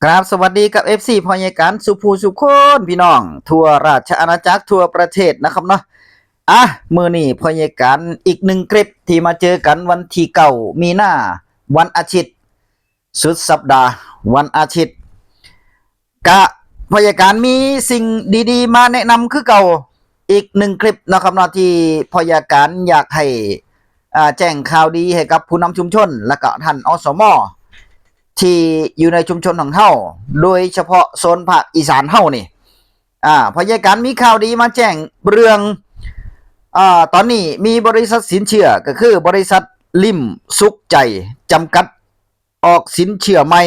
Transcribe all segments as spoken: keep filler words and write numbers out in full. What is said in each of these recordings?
ครับ สวัสดีกับ เอฟซี พ่อใหญ่การสุภูสุคนพี่น้อง ทั่วราชอาณาจักรทั่วประเทศนะครับเนาะ อ่ะ มื้อนี้พ่อใหญ่การอีกหนึ่งคลิปที่มาเจอกันวันที่เก้ามีนา วันอาทิตย์ สุดสัปดาห์ วันอาทิตย์ กะพ่อใหญ่การมีสิ่งดีๆมาแนะนำคือเก่า อีกหนึ่งคลิปนะครับเนาะ ที่พ่อใหญ่การอยากให้ อ่า แจ้งข่าวดีให้กับผู้นำชุมชน และก็ท่าน อสม ที่อยู่ในชุมชนของเฮา โดยเฉพาะโซนภาคอีสานเฮานี่ อ่า พ่อใหญ่การมีข่าวดีมาแจ้งเรื่อง อ่า ตอนนี้มีบริษัทสินเชื่อก็คือบริษัทลิมสุขใจจำกัด ออกสินเชื่อใหม่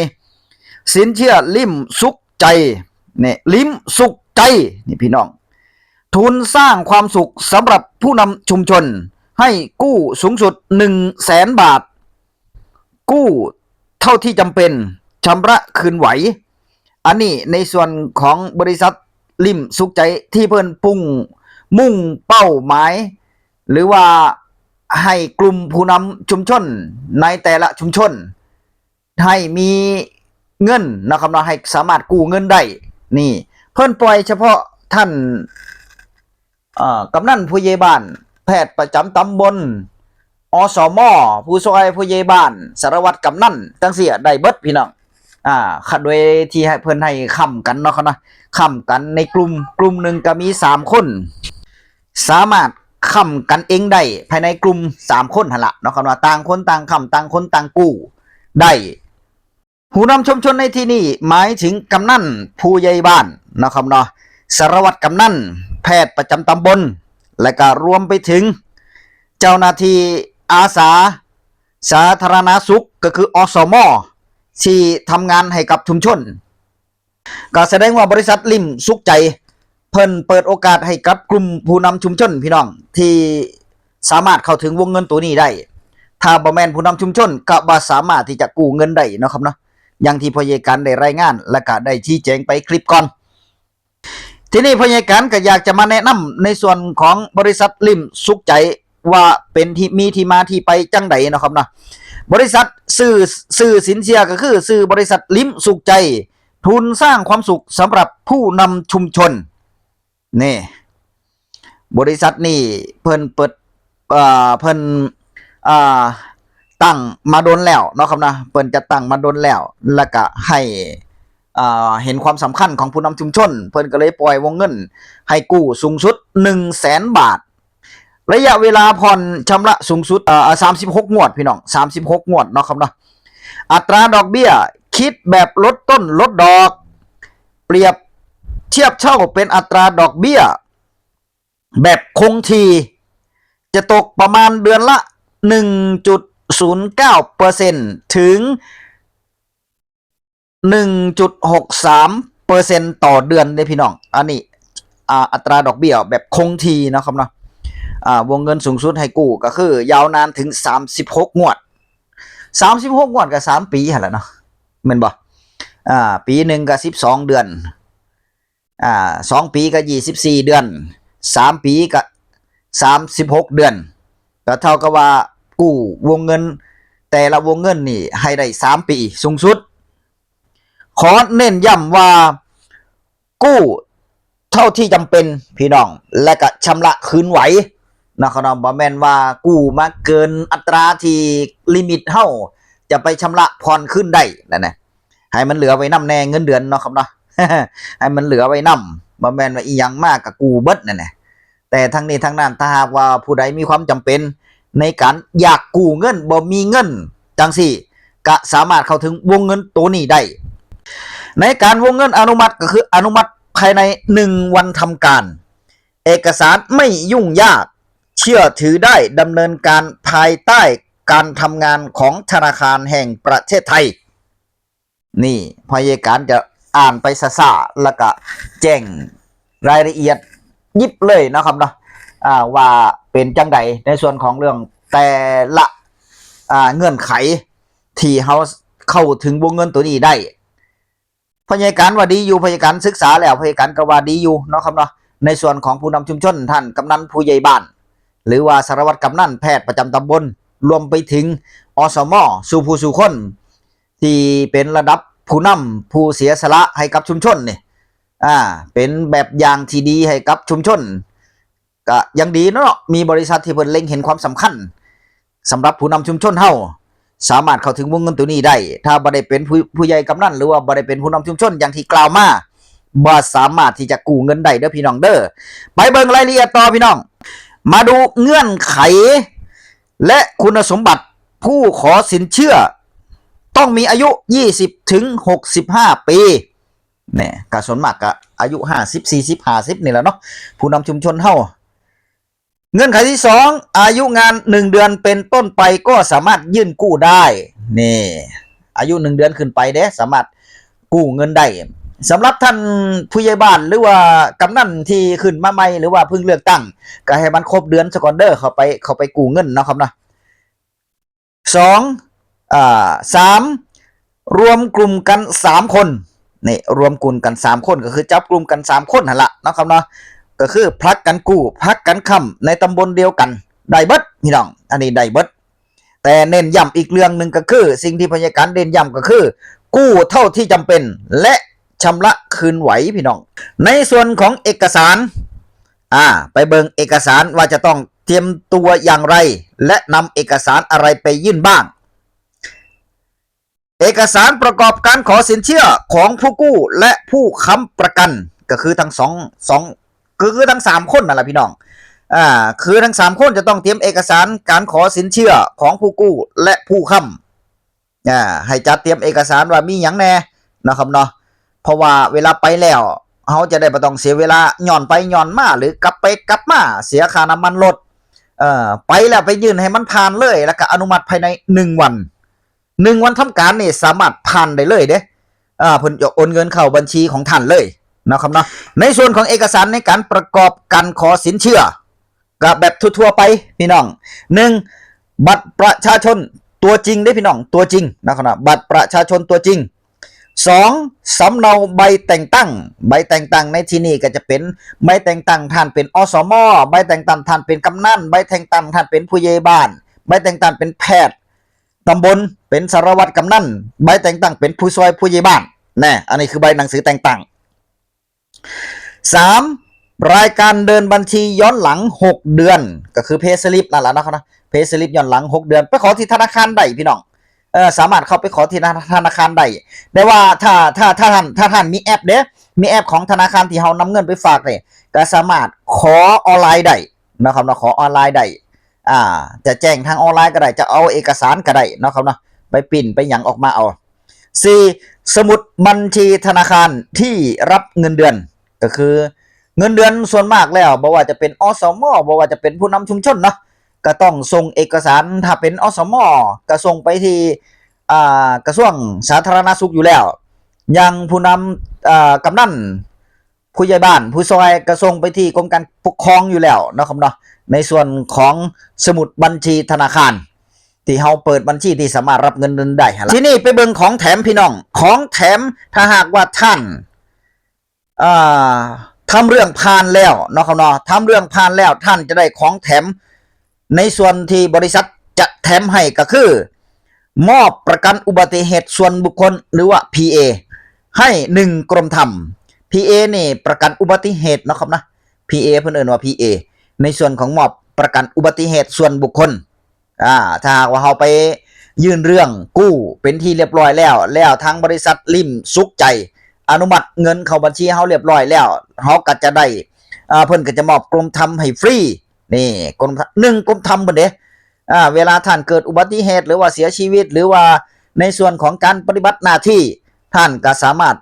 สินเชื่อลิมสุขใจ เนี่ย ลิมสุขใจ นี่พี่น้อง ทุนสร้างความสุขสำหรับผู้นำชุมชน ให้กู้สูงสุดหนึ่งแสนบาท กู้เท่าที่จำเป็น ชำระคืนไหว อันนี้ในส่วนของบริษัทลิมสุขใจที่เพิ่นปุ่งมุ่งเป้าหมาย หรือว่าให้กลุ่มผู้นำชุมชนในแต่ละชุมชน ให้มีเงินนะครับเนาะ ให้สามารถกู้เงินได้ นี่ เพิ่นปล่อยเฉพาะท่าน เอ่อกำนันผู้ใหญ่บ้าน แพทย์ประจำตำบล อสม ผู้ช่วยผู้ใหญ่บ้าน สารวัตรกำนัน จังซี้ได้เบิดพี่น้อง อ่า คันโดยที่ให้เพิ่นให้ค้ำกันเนาะครับเนาะ ค้ำกันในกลุ่ม กลุ่มหนึ่งก็มีสามคน สามารถค้ำกันเองได้ภายในกลุ่มสามคนหั่นละเนาะครับเนาะ ต่างคนต่างค้ำ ต่างคนต่างกู้ได้ ผู้นำชุมชนในที่นี้หมายถึงกำนันผู้ใหญ่บ้านเนาะครับเนาะ สารวัตรกำนัน แพทย์ประจำตำบล และก็รวมไปถึงเจ้าหน้าที่อาสาสาธารณสุข ก็คือ อสม ที่ทำงานให้กับชุมชน ก็แสดงว่าบริษัทลิมสุขใจ เพิ่นเปิดโอกาสให้กับกลุ่มผู้นำชุมชนพี่น้อง ที่สามารถเข้าถึงวงเงินตัวนี้ได้ ถ้าบ่แม่นผู้นำชุมชนก็บ่สามารถที่จะกู้เงินได้เนาะครับเนาะ อย่างที่พ่อใหญ่การได้รายงาน และก็ได้ชี้แจงไปคลิปก่อน ทีนี้พ่อใหญ่การก็อยากจะมาแนะนำในส่วนของบริษัทลิมสุขใจ ว่าเป็นที่มีที่มาที่ไปจังใดเนาะครับเนาะ บริษัทชื่อ ชื่อสินเชื่อก็คือชื่อบริษัทลิมสุขใจ ทุนสร้างความสุขสำหรับผู้นำชุมชน นี่ บริษัทนี่เพิ่นเปิด เอ่อ เพิ่น เอ่อ ตั้งมาโดนแล้วเนาะครับนะ เพิ่นจะตั้งมาโดนแล้ว แล้วก็ให้ เอ่อ เห็นความสำคัญของผู้นำชุมชน เพิ่นก็เลยปล่อยวงเงินให้กู้สูงสุดหนึ่งแสนบาท ระยะเวลาผ่อนชำระสูงสุด เอ่อ สามสิบหกงวดพี่น้อง สามสิบหกงวดเนาะครับเนาะ อัตราดอกเบี้ยคิดแบบลดต้นลดดอก เปรียบเทียบเท่าเป็นอัตราดอกเบี้ยแบบคงที่ จะตกประมาณเดือนละ หนึ่งจุดศูนย์เก้าเปอร์เซ็นต์ ถึง หนึ่งจุดหกสามเปอร์เซ็นต์ ต่อเดือนเด้พี่น้อง อันนี้ อ่า อัตราดอกเบี้ยแบบคงที่เนาะครับเนาะ อ่า วงเงินสูงสุดให้กู้ก็คือยาวนานถึงสามสิบหกงวด สามสิบหกงวดก็สามปีหั่นแหละเนาะ แม่นบ่ อ่า ปีหนึ่งก็สิบสองเดือน อ่า สองปีก็ยี่สิบสี่เดือน สามปีก็สามสิบหกเดือน ก็เท่ากับว่ากู้วงเงิน แต่ละวงเงินนี่ให้ได้สามปีสูงสุด ขอเน้นย้ำว่ากู้เท่าที่จำเป็นพี่น้อง และก็ชำระคืนไหวนะครับเนาะ บ่แม่นว่ากู้มาเกินอัตราที่ลิมิตเฮาจะไปชำระผ่อนคืนได้นั่นนะ ให้มันเหลือไว้นำแน่เงินเดือนเนาะครับเนาะ ให้มันเหลือไว้นำ บ่แม่นว่าอีหยังมาก็กู้เบิดนั่นแหละ แต่ทั้งนี้ทั้งนั้น ถ้าหากว่าผู้ใดมีความจำเป็นในการอยากกู้เงิน บ่มีเงินจังซี้ ก็สามารถเข้าถึงวงเงินตัวนี้ได้ ในการวงเงินอนุมัติก็คืออนุมัติภายในหนึ่งวันทำการ เอกสารไม่ยุ่งยาก เชื่อถือได้ ดำเนินการภายใต้การทำงานของธนาคารแห่งประเทศไทย นี่พ่อใหญ่การจะอ่านไปซ่าๆ แล้วก็แจ้งรายละเอียดยิบเลยนะครับเนาะ อ่า ว่าเป็นจังใดในส่วนของเรื่องแต่ละ อ่า เงื่อนไขที่เฮาเข้าถึงวงเงินตัวนี้ได้ พ่อใหญ่การว่าดีอยู่ พ่อใหญ่การศึกษาแล้ว พ่อใหญ่การก็ว่าดีอยู่เนาะครับเนาะ ในส่วนของผู้นำชุมชน ท่านกำนันผู้ใหญ่บ้าน หรือว่าสารวัตรกำนัน แพทย์ประจำตำบล รวมไปถึง อสม สู่ผู้สู่คน ที่เป็นระดับ ผู้นำผู้เสียสละให้กับชุมชนนี่ อ่า เป็นแบบอย่างที่ดีให้กับชุมชน ก็ยังดีเนาะ มีบริษัทที่เพิ่นเล็งเห็นความสำคัญสำหรับผู้นำชุมชนเฮา สามารถเข้าถึงวงเงินตัวนี้ได้ ถ้าบ่ได้เป็นผู้ผู้ใหญ่กำนัน หรือว่าบ่ได้เป็นผู้นำชุมชนอย่างที่กล่าวมา บ่สามารถที่จะกู้เงินได้เด้อพี่น้องเด้อ ไปเบิ่งรายละเอียดต่อพี่น้อง มาดูเงื่อนไข และคุณสมบัติผู้ขอสินเชื่อ ต้องมีอายุ ยี่สิบ ถึง หกสิบห้า ปี เนี่ยก็ส่วนมากก็อายุ ห้าสิบ สี่สิบ ห้าสิบ นี่แหละเนาะ ผู้นำชุมชนเฮา เงื่อนไขที่สอง อายุงาน หนึ่ง เดือนเป็นต้นไปก็สามารถยื่นกู้ได้ นี่ อายุ หนึ่ง เดือนขึ้นไปเด้ สามารถกู้เงินได้ สำหรับท่านผู้ใหญ่บ้านหรือว่ากำนันที่ขึ้นมาใหม่ หรือว่าเพิ่งเลือกตั้ง ก็ให้มันครบเดือนซะก่อนเด้อ เข้าไป เข้าไปกู้เงินเนาะครับเนาะ สอง อ่า สาม รวมกลุ่มกัน สาม คน นี่ รวมกลุ่มกัน สาม คน ก็คือจับกลุ่มกัน สาม คนหั่นละเนาะครับเนาะ ก็คือผลัดกันกู้ ผลัดกันค้ำในตำบลเดียวกัน ได้เบิดพี่น้อง อันนี้ได้เบิด แต่เน้นย้ำอีกเรื่องหนึ่งก็คือ สิ่งที่พยาการเน้นย้ำก็คือ กู้เท่าที่จำเป็น และชำระคืนไหวพี่น้อง ในส่วนของเอกสาร อ่า ไปเบิ่งเอกสารว่าจะต้องเตรียมตัวอย่างไร และนำเอกสารอะไรไปยื่นบ้าง เอกสารประกอบการขอสินเชื่อของผู้กู้และผู้ค้ำประกัน ก็คือทั้งสอง สอง ก็คือทั้งสามคนนั่นแหละพี่น้อง อ่า คือทั้งสามคนจะต้องเตรียมเอกสารการขอสินเชื่อของผู้กู้และผู้ค้ำ อ่า ให้จัดเตรียมเอกสารว่ามีหยังแหน่เนาะครับเนาะ เพราะว่าเวลาไปแล้ว เฮาจะได้บ่ต้องเสียเวลา ย้อนไปย้อนมา หรือกลับไปกลับมา เสียค่าน้ำมันรถ เอ่อ ไปแล้วไปยื่นให้มันผ่านเลย แล้วก็อนุมัติภายในหนึ่งวัน หนึ่งวันทำการนี่สามารถผ่านได้เลยเด้ อ่า เพิ่นจะโอนเงินเข้าบัญชีของท่านเลยเนาะครับเนาะ ในส่วนของเอกสารในการประกอบการขอสินเชื่อ ก็แบบทั่วๆไปพี่น้อง หนึ่ง บัตรประชาชนตัวจริงเด้พี่น้อง ตัวจริงนะครับเนาะ บัตรประชาชนตัวจริง สอง สำเนาใบแต่งตั้ง ใบแต่งตั้งในที่นี้ก็จะเป็นใบแต่งตั้งท่านเป็น อสม ใบแต่งตั้งท่านเป็นกำนัน ใบแต่งตั้งท่านเป็นผู้ใหญ่บ้าน ใบแต่งตั้งเป็นแพทย์ตำบล เป็นสารวัตรกำนัน ใบแต่งตั้งเป็นผู้ช่วยผู้ใหญ่บ้าน แน่ อันนี้คือใบหนังสือแต่งตั้ง สาม รายการเดินบัญชีย้อนหลัง หก เดือน ก็คือ pay slip นั่นแหละเนาะครับเนาะ pay slip ย้อนหลัง หก เดือน ไปขอที่ธนาคารได้พี่น้อง เออ สามารถเข้าไปขอที่ธนาคารได้ แต่ว่าถ้า ถ้า ถ้าท่าน ถ้าท่านมีแอปเด้ มีแอปของธนาคารที่เฮานำเงินไปฝากเนี่ย ก็สามารถขอออนไลน์ได้เนาะครับเนาะ ขอออนไลน์ได้ อ่า จะแจ้งทางออนไลน์ก็ได้ จะเอาเอกสารก็ได้เนาะครับเนาะ ไปปริ้นไปหยังออกมาเอา สี่ สมุดบัญชีธนาคารที่รับเงินเดือน ก็คือเงินเดือนส่วนมากแล้ว บ่ว่าจะเป็น อสม บ่ว่าจะเป็นผู้นำชุมชนเนาะ ก็ต้องส่งเอกสาร ถ้าเป็น อสม ก็ส่งไปที่ อ่า กระทรวงสาธารณสุขอยู่แล้ว อย่างผู้นำ อ่า กำนัน ผู้ใหญ่บ้าน ผู้ช่วย ก็ส่งไปที่กรมการปกครองอยู่แล้วเนาะครับเนาะ ในส่วนของสมุดบัญชีธนาคาร ที่เฮาเปิดบัญชีที่สามารถรับเงินเดือนได้หั่นล่ะ ทีนี้ไปเบิ่งของแถมพี่น้อง ของแถม ถ้าหากว่าท่าน อ่า ทำเรื่องผ่านแล้วเนาะครับเนาะ ทำเรื่องผ่านแล้ว ท่านจะได้ของแถม ในส่วนที่บริษัทจะแถมให้ก็คือ มอบประกันอุบัติเหตุส่วนบุคคล หรือว่า พีเอ ให้หนึ่งกรมธรรม์ พีเอ นี่ประกันอุบัติเหตุเนาะครับนะ พีเอ เพิ่นเอิ้นว่า พีเอ ในส่วนของมอบประกันอุบัติเหตุส่วนบุคคล อ่า ถ้าหากว่าเฮาไปยื่นเรื่องกู้เป็นที่เรียบร้อยแล้ว แล้วทางบริษัทริมสุขใจ อนุมัติเงินเข้าบัญชีเฮาเรียบร้อยแล้ว เฮาก็จะได้ อ่า เพิ่นก็จะมอบกรมธรรม์ให้ฟรี นี่ กรม หนึ่งกรมธรรม์เพิ่นเด้ อ่า เวลาท่านเกิดอุบัติเหตุ หรือว่าเสียชีวิต หรือว่าในส่วนของการปฏิบัติหน้าที่ ท่านก็สามารถ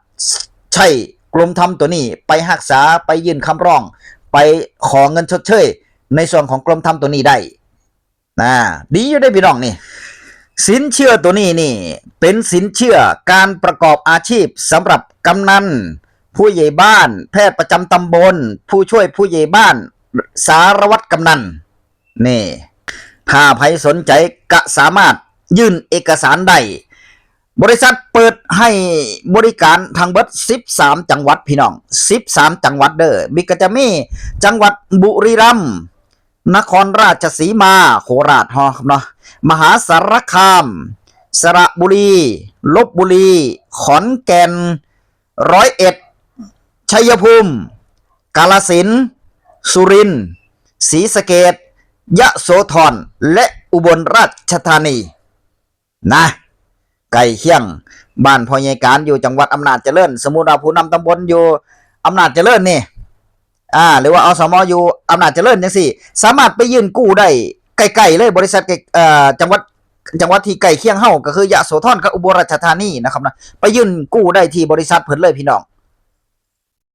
ใช้กรมธรรม์ตัวนี้ไปรักษา ไปยื่นคำร้อง ไปขอเงินชดเชย ในส่วนของกรมธรรม์ตัวนี้ได้ นะ ดีอยู่เด้พี่น้องนี่ สินเชื่อตัวนี้นี่ เป็นสินเชื่อการประกอบอาชีพสำหรับกำนัน ผู้ใหญ่บ้าน แพทย์ประจำตำบล ผู้ช่วยผู้ใหญ่บ้าน สารวัตรกำนัน นี่ ถ้าใครสนใจก็สามารถยื่นเอกสารได้ บริษัทเปิดให้บริการทั้งเบิด สิบสาม จังหวัดพี่น้อง สิบสาม จังหวัดเด้อ มีก็จะมีจังหวัดบุรีรัมย์ นครราชสีมา โคราชเฮาครับเนาะ มหาสารคาม สระบุรี ลพบุรี ขอนแก่น ร้อยเอ็ด ชัยภูมิ กาฬสินธุ์ สุรินทร์ ศรีสะเกษ ยโสธร และอุบลราชธานี นะ ใกล้เคียง บ้านพ่อใหญ่การอยู่จังหวัดอำนาจเจริญ สมมุติว่าผู้นำตำบลอยู่อำนาจเจริญนี่ อ่า หรือว่า อสม อยู่อำนาจเจริญจังซี้ สามารถไปยื่นกู้ได้ใกล้ๆเลย บริษัทใกล้ เอ่อ จังหวัด จังหวัดที่ใกล้เคียงเฮาก็คือยโสธรกับอุบลราชธานีนะครับนะ ไปยื่นกู้ได้ที่บริษัทเพิ่นเลยพี่น้อง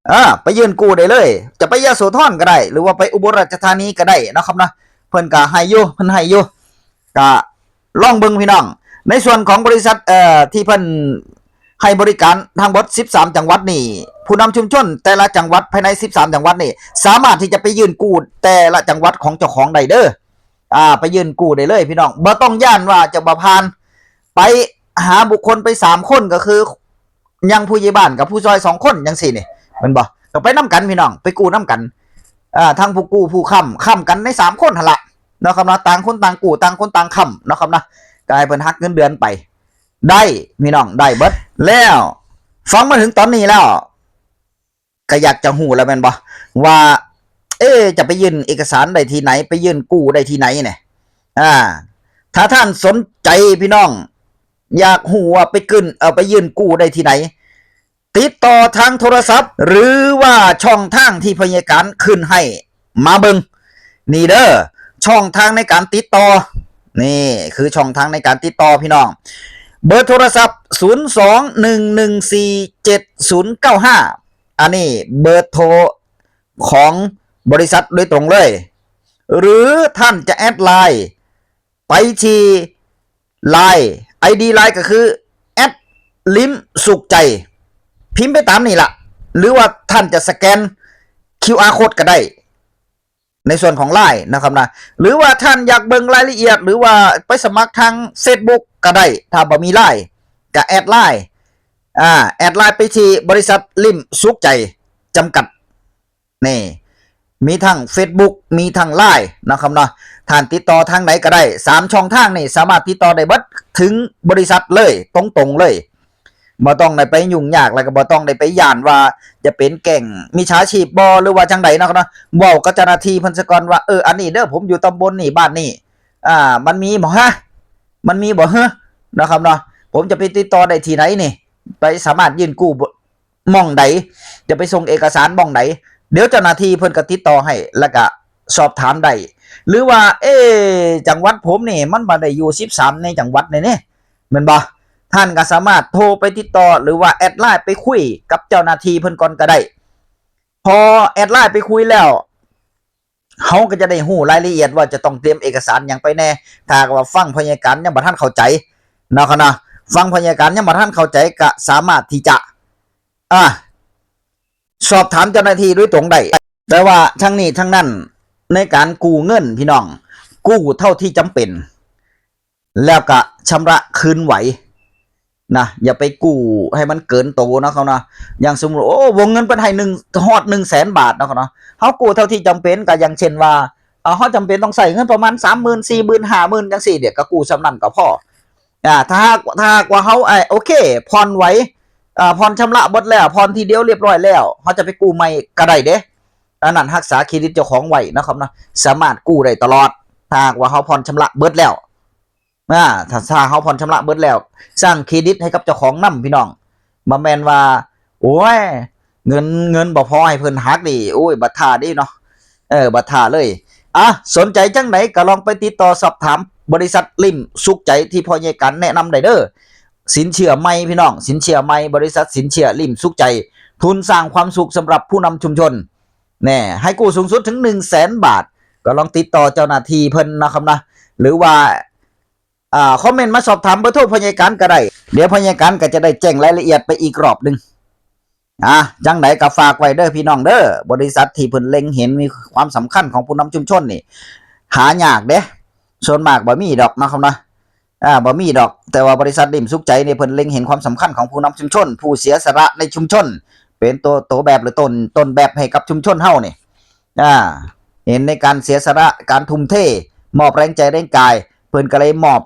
เออ ไปยื่นกู้ได้เลย จะไปยโสธรก็ได้ หรือว่าไปอุบลราชธานีก็ได้นะครับนะ เพิ่นก็ให้อยู่ เพิ่นให้อยู่ ก็ลองเบิ่งพี่น้อง ในส่วนของบริษัท เอ่อ ที่เพิ่นให้บริการทั้งหมดสิบสามจังหวัดนี่ ผู้นำชุมชนแต่ละจังหวัดภายในสิบสามจังหวัดนี่ สามารถที่จะไปยื่นกู้แต่ละจังหวัดของเจ้าของได้เด้อ อ่า ไปยื่นกู้ได้เลยพี่น้อง บ่ต้องย้านว่าจะบ่ผ่าน ไปหาบุคคลไปสามคนก็คือ ยังผู้ใหญ่บ้านกับผู้ซอยสองคนจังซี้นี่ แม่นบ่ ก็ไปนำกันพี่น้อง ไปกู้นำกัน อ่า ทั้งผู้กู้ผู้ค้ำ ค้ำกันในสามคนหั่นละเนาะครับเนาะ ต่างคนต่างกู้ ต่างคนต่างค้ำเนาะครับเนาะ ก็ให้เพิ่นหักเงินเดือนไป ได้พี่น้อง ได้เบิด แล้วฟังมาถึงตอนนี้แล้ว ก็อยากจะฮู้แล้วแม่นบ่ ว่า เอ๊ะ จะไปยื่นเอกสารได้ที่ไหน ไปยื่นกู้ได้ที่ไหนเนี่ย อ่า ถ้าท่านสนใจพี่น้อง อยากฮู้ว่าไปกึ่น เอ่อ ไปยื่นกู้ได้ที่ไหน ติดต่อทางโทรศัพท์ หรือว่าช่องทางที่พยาการขึ้นให้มาเบิ่ง นี่เด้อ ช่องทางในการติดต่อ นี่คือช่องทางในการติดต่อพี่น้อง เบอร์โทรศัพท์ ศูนย์สองหนึ่งหนึ่งสี่เจ็ดศูนย์เก้าห้า อันนี้เบอร์โทรของบริษัทโดยตรงเลย หรือท่านจะแอดไลน์ไปที่ไลน์ ไอดีไลน์ก็คือ แอด ลิมสุขใจ พิมพ์ไปตามนี่ละ หรือว่าท่านจะสแกน คิวอาร์ โค้ดก็ได้ ในส่วนของไลน์นะครับนะ หรือว่าท่านอยากเบิ่งรายละเอียด หรือว่าไปสมัครทาง Facebook ก็ได้ ถ้าบ่มีไลน์ก็แอดไลน์ อ่า แอดไลน์ไปที่บริษัทลิมสุขใจจำกัด นี่ มีทั้ง Facebook มีทั้งไลน์นะครับเนาะ ท่านติดต่อทางไหนก็ได้ สามช่องทางนี่สามารถติดต่อได้เบิด ถึงบริษัทเลย ตรงๆเลย บ่ต้องได้ไปยุ่งยาก แล้วก็บ่ต้องได้ไปย้านว่าจะเป็นแก๊งมิจฉาชีพบ่ หรือว่าจังใดเนาะครับเนาะ เว้ากับเจ้าหน้าที่เพิ่นซะก่อนว่า เออ อันนี้เด้อ ผมอยู่ตำบลนี่ บ้านนี่ อ่า มันมีบ่ฮะ มันมีบ่ฮะ นะครับเนาะ ผมจะไปติดต่อได้ที่ไหนนี่ ไปสามารถยื่นกู้บ่ หม่องใด จะไปส่งเอกสารหม่องใด เดี๋ยวเจ้าหน้าที่เพิ่นก็ติดต่อให้ แล้วก็สอบถามได้ หรือว่า เอ๊ะ จังหวัดผมนี่ มันบ่ได้อยู่สิบสามในจังหวัดนี่นี่ แม่นบ่ ท่านก็สามารถโทรไปติดต่อ หรือว่าแอดไลน์ไปคุยกับเจ้าหน้าที่เพิ่นก่อนก็ได้ พอแอดไลน์ไปคุยแล้ว เฮาก็จะได้ฮู้รายละเอียดว่าจะต้องเตรียมเอกสารหยังไปแหน่ ถ้าหากว่าฟังพยาการยังบ่ทันเข้าใจเนาะครับเนาะ ฟังพยาการยังบ่ทันเข้าใจก็สามารถที่จะ อ่า สอบถามเจ้าหน้าที่โดยตรงได้ แต่ว่าทั้งนี้ทั้งนั้น ในการกู้เงินพี่น้อง กู้เท่าที่จำเป็น แล้วก็ชำระคืนไหวนะ อย่าไปกู้ให้มันเกินโตเนาะครับเนาะ อย่างสมมุติ โอ้ วงเงินเพิ่นให้หนึ่ง ฮอดหนึ่งแสนบาทเนาะครับเนาะ เฮากู้เท่าที่จำเป็น ก็อย่างเช่นว่า เอ่อ เฮาจำเป็นต้องใช้เงินประมาณสามหมื่น สี่หมื่น ห้าหมื่น จังซี้ เดี๋ยวก็กู้ส่ำนั้นก็พอ อ่า ถ้าหาก ถ้าหากว่าเฮา ไอ้ โอเค ผ่อนไหว อ่า ผ่อนชำระเบิดแล้ว ผ่อนทีเดียวเรียบร้อยแล้ว เฮาจะไปกู้ใหม่ก็ได้เด้ อันนั้นรักษาเครดิตเจ้าของไว้นะครับเนาะ สามารถกู้ได้ตลอด ถ้าหากว่าเฮาผ่อนชำระเบิดแล้ว อ่า ถ้า ถ้าเฮาผ่อนชำระเบิดแล้ว สร้างเครดิตให้กับเจ้าของนำพี่น้อง บ่แม่นว่า โอ้ย เงิน เงินบ่พอให้เพิ่นหักนี่ โอ้ย บัดท่าเด้เนาะ เออ บัดท่าเลย อ่ะ สนใจจังใดก็ลองไปติดต่อสอบถามบริษัทลิมสุขใจที่พ่อใหญ่กันแนะนำได้เด้อ สินเชื่อใหม่พี่น้อง สินเชื่อใหม่ บริษัทสินเชื่อลิมสุขใจ ทุนสร้างความสุขสำหรับผู้นำชุมชน แน่ ให้กู้สูงสุดถึงหนึ่งแสนบาท ก็ลองติดต่อเจ้าหน้าที่เพิ่นนะครับนะ หรือว่า อ่า คอมเมนต์มาสอบถามเบอร์โทรพ่อใหญ่กันก็ได้ เดี๋ยวพ่อใหญ่กันก็จะได้แจ้งรายละเอียดไปอีกรอบหนึ่ง อ่ะ จังใดก็ฝากไว้เด้อพี่น้องเด้อ บริษัทที่เพิ่นเล็งเห็นมีความสำคัญของผู้นำชุมชนนี่ หายากเด้ ส่วนมากบ่มีดอกนะครับเนาะ อ่า บ่มีดอก แต่ว่าบริษัทลิมสุขใจนี่เพิ่นเล็งเห็นความสำคัญของผู้นำชุมชน ผู้เสียสละในชุมชน เป็นตัว ตัวแบบหรือต้น ต้นแบบให้กับชุมชนเฮานี่ อ่า เห็นในการเสียสละ การทุ่มเท มอบแรงใจแรงกาย เพิ่นก็เลยมอบ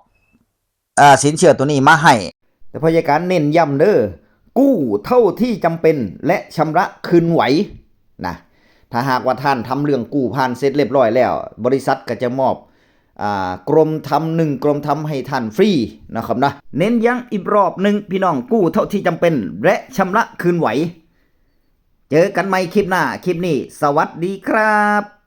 อ่าสินเชื่อตัวนี้มาให้ แต่พยาการเน้นย้ำเด้อ กู้เท่าที่จำเป็นและชำระคืนไหวนะ ถ้าหากว่าท่านทำเรื่องกู้ผ่านเสร็จเรียบร้อยแล้ว บริษัทก็จะมอบอ่ากรมธรรม์หนึ่งกรมธรรม์ให้ท่านฟรีนะครับนะ เน้นย้ำอีกรอบหนึ่งพี่น้อง กู้เท่าที่จำเป็นและชำระคืนไหว เจอกันใหม่คลิปหน้า คลิปนี้ สวัสดีครับ